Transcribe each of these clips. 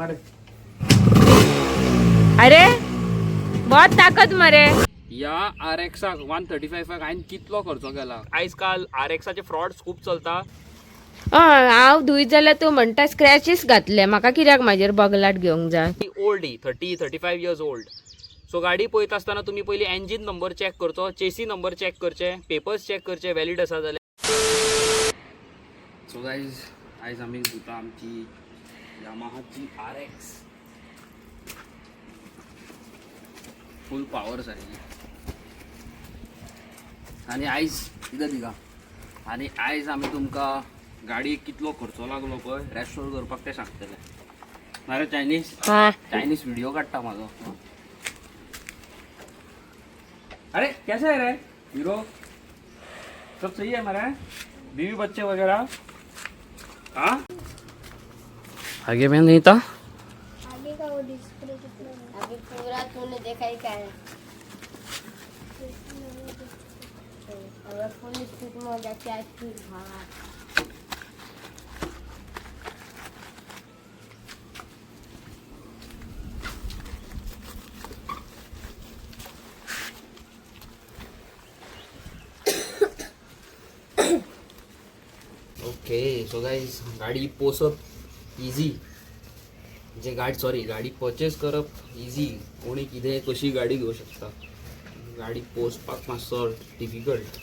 मारे. अरे बहुत ताकद मरे. या are एक्साक 135 हांवें कितलो खर्चो केला. आयज काल are एक्साचे फ्रॉड्स खूब चलता. हय, हांव धुयत जाल्यार तूं म्हणटा स्क्रॅचीस घातले. म्हाका कित्याक म्हाजेर बगलाट घेवंक जाय? ओल्ड ही 30-35 years old. So गाडी पळयता आसतना तुमी पयलीं एंजीन नंबर चॅक करचो, चेसी नंबर चॅक करचे, पेपर्स चॅक करचे व्हॅलीड आसा जाल्यार. सो गायज, आयज आमी धुता आमची यामाहाची आर एक्स फूल पावर सारकी. आनी आयज कितें दिगा आनी आयज आमी तुमकां गाडयेक कितलो खर्चो लागलो पळय रेस्टोर करपाक तें सांगतले. मारे चायनीज. हा. चाइनीज वीडियो काढता माझो. अरे कैसे है रे हीरो? सब सही है हमारा? बीवी बच्चे वगैरह? हाँ, आगे मैं नहीं था. आगे का वो डिस्प्ले कितना है? अभी पूरा तूने देखा ही क्या है? अगर फुल स्पीड में हो जाती है फिर. हाँ. ओके, सो गाईज, गाडी पोसप इजी म्हणजे गाडी, सॉरी, गाडी परचेस करप इजी. कोणी कितें कशी गाडी घेवं शकता. गाडी पोसपाक मातसो डिफिकल्ट,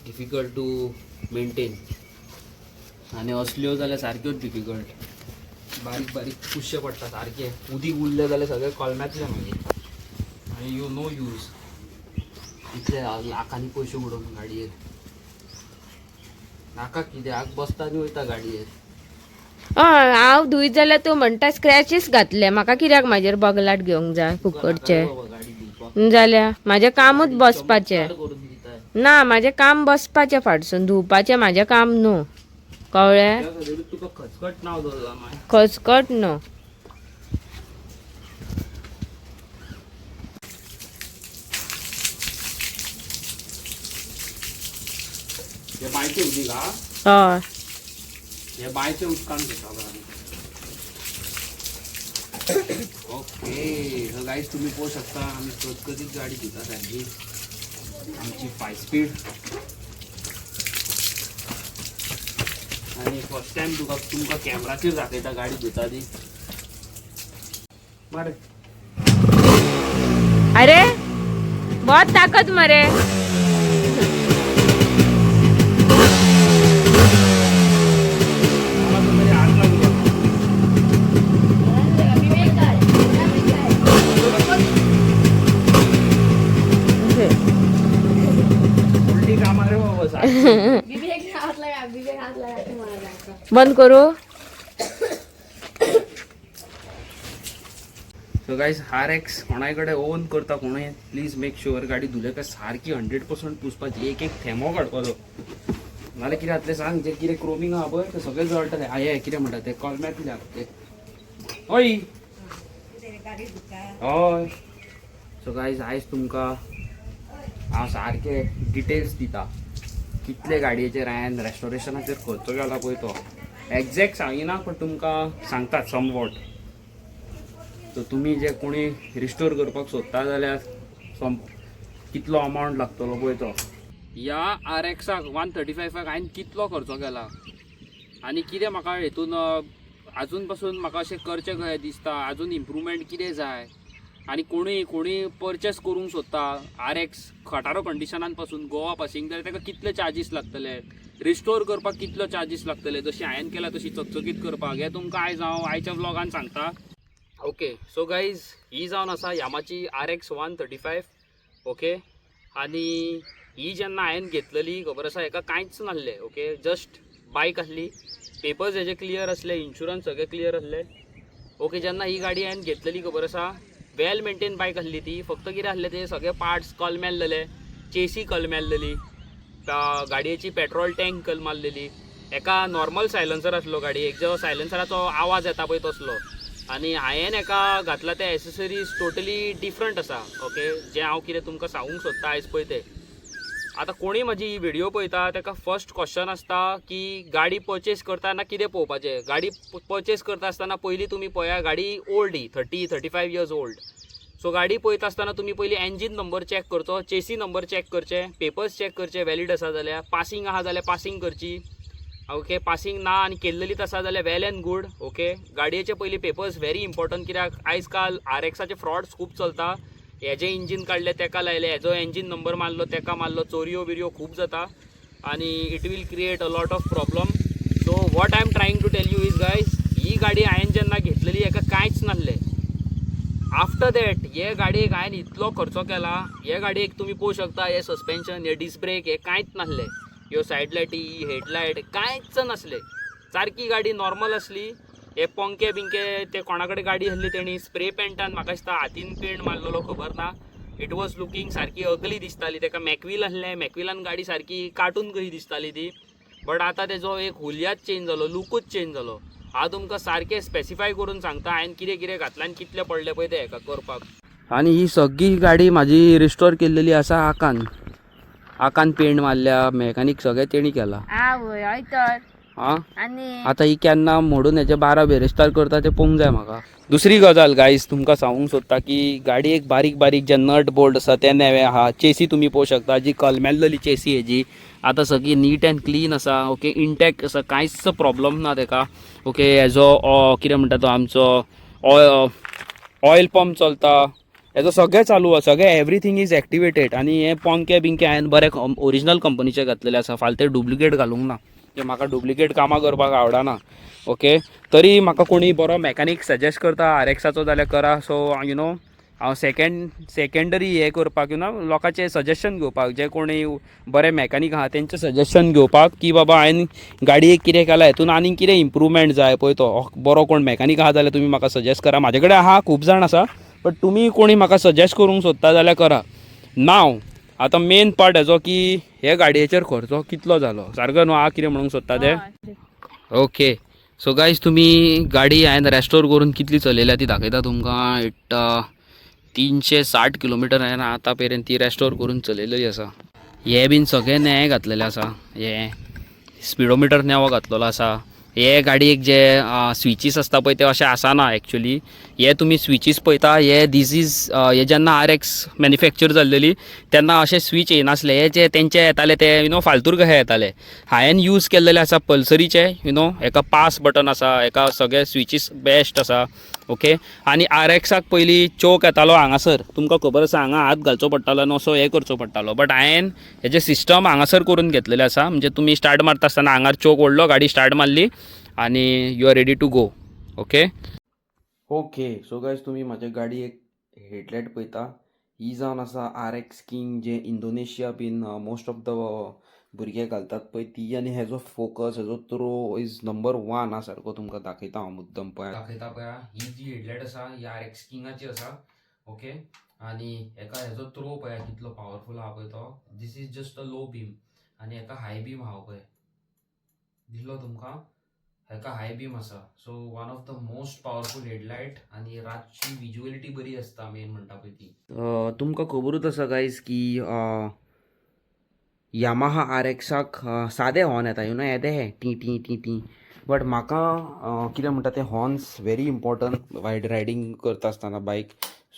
डिफिकल्ट टू मेंटेन. आनी असल्यो जाल्यार सारक्योच डिफिकल्ट. बारीक बारीक पुशचे पडटा सारके. उदीक उरलें जाल्यार सगळें कलम्यांतलें मागीर आनी you know use. इतले लाखांनी पयशे उडोवन गाडयेर नाका. कित्याक बसता आनी वयता गाडयेर. हय, हांव धुयत जाल्यार तूं म्हणटा स्क्रॅचीस घातले. म्हाका कित्याक म्हाजेर बगलाट घेवंक जाय फुकटचे? बाबा गाडी धुवपाक. जाल्यार म्हाजें कामूच बसपाचें. चमत्कार करून दिताय. ना, म्हाजें काम बसपाचें, फाटसून धुवपाचें म्हाजें काम न्हू, कळ्ळें? त्या खातीर तुका खचखट नांव दवरलां माय. खचकट न्हू. हे बांयचें उदीक हा. हय. हे बांयचें उदकान घेता आमी. ओके, सो गायज, तुमी पळोवंक शकता आमी कचकचीत गाडी धुता सारकी आमची फाय स्पीड. आनी फर्स्ट टायम तुका तुमकां कॅमराचेर दाखयता गाडी धुता ती. मारे. अरे बहुत ताकद मरे. मला तर तरी हात लागलो. उलटी कामां रे बाबा सारकी. विवेक हाथ लगा, विवेक हाथ लगा के मारा जाता. बंद करू. सो गायज, आर एक्स कोणाय कडेन ओन करता कोणूय, प्लीज मेक शुअर गाडी धुले काय सारकी 100% पुसपाची, एक एक थेंबो काडपाचो. नाल्यार कितें जातलें सांग? जें कितें क्रोमींग आहा पळय तें सगळें जळटलें. हें कितें म्हणटा तें कलम्यांतलें आहा तें. हय हय. सो गायज, आयज तुमकां हांव सारके डिटेल्स दिता कितले गाडयेचेर हांवें रेस्टोरेशनाचेर खर्चो केला पळय तो. एग्जॅक्ट सांगिना पण तुमकां सांगतात समवॉट. सो तुमी जे कोणी रिस्टोर करपाक सोदता जाल्यार सम कितलो अमावंट लागतलो पळय तो. ह्या are एक्साक 135 हांवें कितलो खर्चो केला आनी कितें म्हाका हेतून आजून पासून म्हाका अशें करचें कशें दिसता, आजून इम्प्रुवमेंट कितें जाय आनी कोणूय कोणूय परचेस करूंक सोदता आर एक्स खटारो कंडिशनान पासून गोवा पासींग जाल्यार ताका कितले चार्जीस लागतले, रिस्टोर करपाक कितलो चार्जीस लागतले, जशी हांवें केला तशी चकचकीत करपाक, हें तुमकां आयज हांव आयच्या व्लॉगान सांगता. ओके, सो गायज, ही जावन आसा यामाची आर एक्स 135. ओके, आनी ही जेन्ना हांवें घेतलेली खबर आसा हेका कांयच नासलें. ओके, जस्ट बायक आसली, पेपर्स हेजे क्लियर आसले, इन्शुरन्स सगळे क्लियर आसले. ओके, जेन्ना ही गाडी हांवें घेतलेली खबर आसा वेल मेंटेन बायक आसली ती. फक्त कितें आसलें ते सगळे पार्ट्स कलमेल्लेले, चेसी कलमेल्लेली, गाडयेची पेट्रोल टँक कलमारलेली. एका नॉर्मल सायलन्सर आसलो गाडयेक, जो सायलन्सराचो आवाज येता पळय तसलो. आनी हांवें एका घातला ते एसेसरीज टोटली डिफरंट आसा. ओके, जें हांव कितें तुमकां सांगूंक सोदता आयज पळय तें. आतां कोणी म्हजी ही व्हिडियो पळयता ताका फर्स्ट क्वेश्चन आसता की गाडी परचेस करतना कितें पळोवपाचें. गाडी परचेस करता आसतना पयलीं तुमी पळया गाडी ओल्ड ही 30-35 years old. So गाडी पळयता आसतना तुमी पयलीं एंजीन नंबर चॅक करचो, चेसी नंबर चॅक करचे, पेपर्स चॅक करचे व्हॅलीड आसा जाल्यार, पासिंग आहा जाल्यार पासिंग करची. ओके, पासिंग ना आनी केल्लेलीच आसा जाल्यार वेल एंड गूड. ओके, गाडयेचे पयलीं पेपर्स व्हेरी इम्पॉर्टंट, कित्याक आयज काल आर एक्साचे फ्रॉड्स खूब चलता. हेजें इंजीन काडलें तेका लायलें, हेजो इंजीन नंबर मारलो तेका मारलो, चोरयो बिरयो खूब जाता आनी it will create a lot of problem. So what I am trying to tell you is, guys, ही गाडी हांवें जेन्ना घेतलेली हेका कांयच नासलें. आफ्टर that हे गाडयेक हांवें इतलो खर्चो केला. हे गाडयेक तुमी पळोवंक शकता, हे सस्पेन्शन, हे डिस्क ब्रेक, हे कांयच नासलें. ह्यो सायड लायटी, हेडलायट कांयच नासलें. सारकी गाडी नॉर्मल आसली. हे पंखे बिंके ते कोणा कडेन गाडी आसली तेणी स्प्रे पेंटान म्हाका दिसता हातीन पेंट मारलेलो, खबर ना. It was looking सारकी अगली दिसताली. ताका मॅकवील आसलें, मॅकविलान गाडी सारकी कार्टून कशी दिसताली ती. बट आतां तेजो एक हुलियाच चेंज जालो, लुकूच चेंज जालो. हांव तुमकां सारकें स्पेसिफाय करून सांगता हांवें कितें कितें घातलां आनी कितलें पडलें पळय तें हेका करपाक. आनी ही सगळी गाडी म्हाजी रिस्टोर केल्लेली आसा आकान. आकान पेंट मारल्या, मेकॅनीक सगळें तेणी केलां. आवय, हय तर. आं. आनी आतां ही केन्ना मोडून हेचे बारा बेरेस्तार करता तें पळोवंक जाय म्हाका. दुसरी गजाल गायज, तुमकां सांगूंक सोदता की गाडयेक बारीक बारीक जे नट बोल्ट आसा ते नवे आहा. चेसी तुमी पळोवंक शकता, जी कलमेल्लेली चेसी हेजी आतां सगळी नीट अँड क्लीन आसा. ओके, इंटॅक्ट आसा, कांयच प्रॉब्लम ना तेका. ओके, हेजो कितें म्हणटा तो आमचो ऑयल पंप चलता, हेजो सगळें चालू आसा, सगळें एवरीथींग is activated. आनी हे पंखे बिंके हांवें बरे ओरिजिनल कंपनीचे घातलेले आसा, फालते डुप्लिकेट घालूंक ना. की म्हाका डुप्लिकेट कामां करपाक आवडना. ओके, तरी म्हाका कोणी बरो मॅकॅनीक सजेस्ट करता आर एक्साचो जाल्यार करा. सो you know हांव सेकंडरी हें करपाक, you know लोकांचें सजेशन घेवपाक, जे कोणी बरे मॅकॅनीक आहा तेंचें सजेशन घेवपाक की बाबा हांवें गाडयेक कितें केलां, हेतून आनीक कितें इम्प्रूवमेंट जाय पळय, तो बरो कोण मॅकॅनीक आहा जाल्यार तुमी म्हाका सजेस्ट करा. म्हाजे कडेन आहा, खूब जाण आसा, बट तुमी कोणी म्हाका सजेस्ट करूंक सोदता जाल्यार करा. नाव आतां मेन पार्ट हेजो की हे गाडयेचेर खर्चो कितलो जालो सारको न्हू. आहा कितें म्हणूंक सोदता ते. ओके, सो गायज, तुमी गाडी हांवें रेस्टोर करून कितली चलयल्या ती दाखयता तुमकां. It 360 kilometre हांवें आतां मेरेन ती रेस्टोर करून चलयलेली आसा. हे बीन सगळें नवे घातलेलें आसा. हे स्पिडोमिटर नवो घातलेलो आसा. हे गाडयेक जे स्विचीस आसता पळय ते अशें आसना एक्चुली. हे तुमी स्विचीस पळयता, हे these is हे जेन्ना आर एक्स मॅन्युफॅक्चर जाल्लेली तेन्ना अशे स्विच येनासले. हे जे तेंचे येताले ते you know फालतूर कशे येताले. हांवें यूज केल्लेले आसा पल्सरीचे, you know हेका पास बटन आसा, हेका सगळे स्विचीस बेस्ट आसा. ओके, आनी आर एक्साक पयलीं चोक येतालो हांगासर, तुमकां खबर आसा, हांगा हात घालचो पडटालो आनी असो हें करचो पडटालो. बट हांवें हेजें सिस्टम हांगासर करून घेतलेलें आसा. म्हणजे तुमी स्टार्ट मारता आसतना हांगार चोक ओडलो, गाडी स्टार्ट मारली आनी you are ready to go. Okay okay so guys, तुमी म्हाज्या गाडयेक हेडलायट पळयता, ही जावन आसा आर एक्स किंग, जे Indonesia been most of the भुरगे घालतात पळय ती. आनी हेजो फोकस, हेजो थ्रो is number one आहा सारको. तुमकां दाखयता हांव मुद्दम, पळया, दाखयता पळया. ही जी हेडलायट आसा ही आर एक्स किंगाची आसा. ओके, आनी हेका हेजो थ्रो पळया कितलो पावरफूल आहा पळय तो. This is just a low beam आनी हेका हाय बीम आहा पळय, दिसलो तुमकां? हेका हाय बीम आसा. So one of the most powerful headlight आनी रातची विज्युअलिटी बरी आसता मेन म्हणटा पळय ती. तुमकां खबरूच आसा गायज की यामाहा आर एक्साक सादे हॉर्न येता, you know येदे हे T T T T. But म्हाका कितें म्हणटा ते, horns very important wide riding करता आसतना बायक.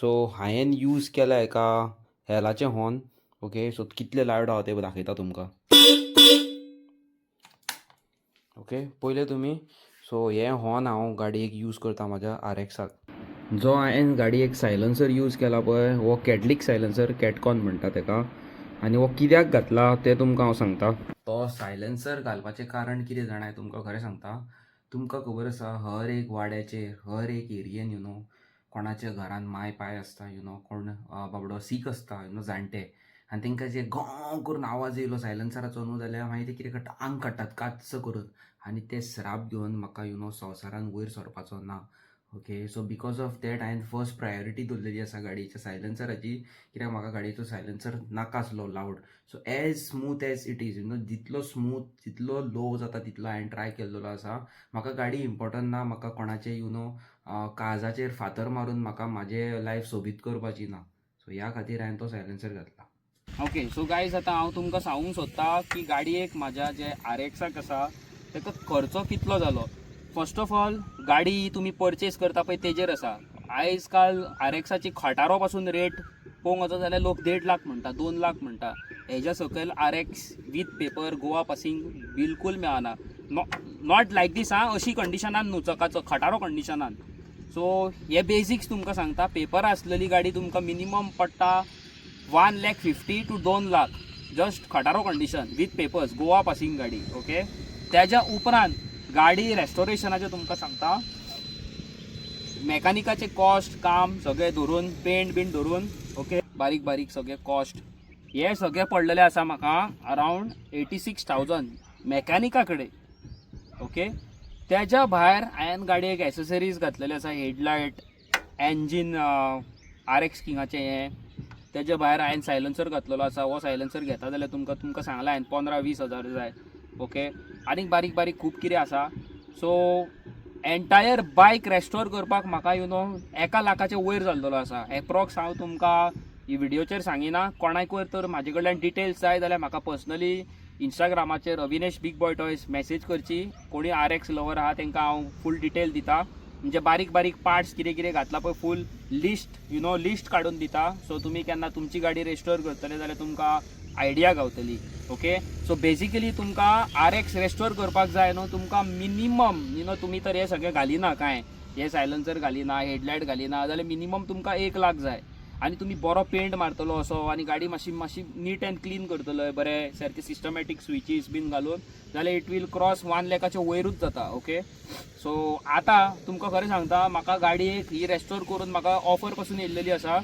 सो हांवें यूज केला एका हेलाचें हॉर्न. ओके, सो कितले लावड आहा ते दाखयता तुमकां. ओके, पयले तुमी. सो हे हॉर्न हांव गाडयेक यूज करता म्हाज्या आर एक्साक. जो हांवें गाडयेक सायलन्सर यूज केला पळय, हो कॅटलीक सायलन्सर, कॅटकॉन म्हणटा तेका. आनी हो कित्याक घातला तें तुमकां हांव सांगता. तो सायलन्सर घालपाचें कारण कितें जाणा, तुमकां खरें सांगता. तुमकां खबर आसा, हर एक वाड्याचेर, हर एक एरियेन, you know कोणाच्या घरान माय पाय आसता, you know कोण बाबडो सीक आसता, you know जाणटे, आनी तांकां जे गों करून आवाज येयलो सायलन्सराचो न्हू जाल्यार मागीर ते कितें करता, आंग काडटात काच्च करून. आनी ते श्राप घेवन म्हाका you know संवसारान वयर सरपाचो ना. Okay, so because of that हांवें फर्स्ट प्रायोरिटी दवरलेली आसा गाडयेच्या सायलन्सराची, कित्याक म्हाका गाडयेचो सायलन्सर नाका आसलो loud. So as smooth as it is, जितलो स्मूथ, जितलो लो जाता तितलो हांवें ट्राय केल्लो आसा. म्हाका गाडी इम्पॉर्टंट ना. म्हाका कोणाचे you know काळजाचेर फातर मारून म्हाका म्हाजें लायफ सोबीत करपाची ना. सो ह्या खातीर हांवें तो सायलन्सर घातला. ओके, सो गायज, आतां हांव तुमकां सांगूंक सोदता की गाडयेक म्हाज्या जे are एक्साक आसा ताका खर्चो कितलो जालो. फर्स्ट ऑफ ऑल, गाडी तुमी परचेस करता पळय तेजेर आसा. आयज काल are एक्साची खटारो पासून रेट पळोवंक वचत जाल्यार लोक 1.5 लाख म्हणटा, 2 लाख म्हणटा. हेज्या सकयल are x with paper, Goa passing बिलकूल मेळना. Not like दीस आं, अशी कंडिशनान न्हू, चकाचक खटारो कंडिशनान. सो हे बेसिक्स तुमकां सांगता. पेपर आसलेली गाडी तुमकां मिनिमम पडटा 1 लॅक 50 टू 2 लाख, जस्ट खटारो condition with papers, Goa passing गाडी. ओके, त्याच्या उपरांत गाडी रेस्टोरेशनाचें तुमकां सांगता. मेकॅनिकाचे कॉस्ट, काम सगळें धरून, पेंट बीन धरून, ओके, बारीक बारीक सगळे कॉस्ट, हे सगळे पडलेले आसा म्हाका अरावंड 86,000 मेकॅनिका कडेन. ओके, त्याच्या भायर हांवें गाडयेक एसेसरीज घातलेले आसा, हेडलायट, एंजीन, are x किंगाचें हें. तेच्या भायर हांवें सायलन्सर घातलेलो आसा. हो सायलन्सर घेता जाल्यार तुमकां सांगलां हांवें, 15-20 हजार जाय. ओके, आनीक बारीक बारीक खूब कितें आसा. सो एंटायर बायक रेस्टोर करपाक म्हाका 1 लाखाचे वयर जाल्लो आसा एप्रॉक्स. हांव तुमकां ही व्हिडियोचेर सांगिना. कोणाकूय तर म्हाजे कडल्यान डिटेल्स जाय जाल्यार म्हाका पर्सनली इंस्टाग्रामाचेर अविनेश बीग बॉय टॉयज मॅसेज करची. कोणी are x lover आहा तांकां हांव फूल डिटेल दिता. म्हणजे बारीक बारीक पार्ट्स कितें कितें घातला पळय, फूल लिस्ट you know list काडून दिता. सो तुमी केन्ना तुमची गाडी रेस्टोर करतले जाल्यार तुमकां आयडिया गावतली. ओके, सो बेसिकली तुमकां are x restore करपाक जाय न्हू, तुमकां मिनिमम you know तुमी तर हे सगळें घालिना कांय, हे सायलन्सर घालिना, हेडलायट घालिना जाल्यार मिनिमम तुमकां 1 लाख जाय. आनी तुमी बरो पेंट मारतलो असो आनी गाडी मातशी मातशी नीट अँड क्लीन करतलो, बरें सारके सिस्टमॅटीक स्विचीस बीन घालून जाल्यार it will cross 1 लॅकाच्या वयरूच जाता. ओके, सो आतां तुमकां खरें सांगता, म्हाका गाडयेक ही रेस्टोर करून म्हाका ऑफर पासून येयल्लेली आसा.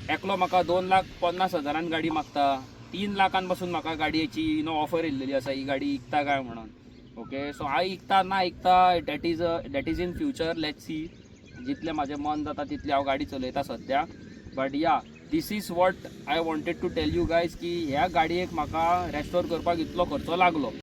एकलो म्हाका 2 लाख 50 हजारान गाडी मागता. 3 लाखान पासून म्हाका गाडयेची you know offer येयल्लेली आसा, ही गाडी इकता काय म्हणून. ओके, सो हांव इकता ना इकता, that is in future, let see. जितलें म्हाजें मन जाता तितली हांव गाडी चलयता सद्या. But yeah, this is what I wanted to tell you guys की ह्या गाडयेक म्हाका रेस्टोर करपाक इतलो खर्चो लागलो.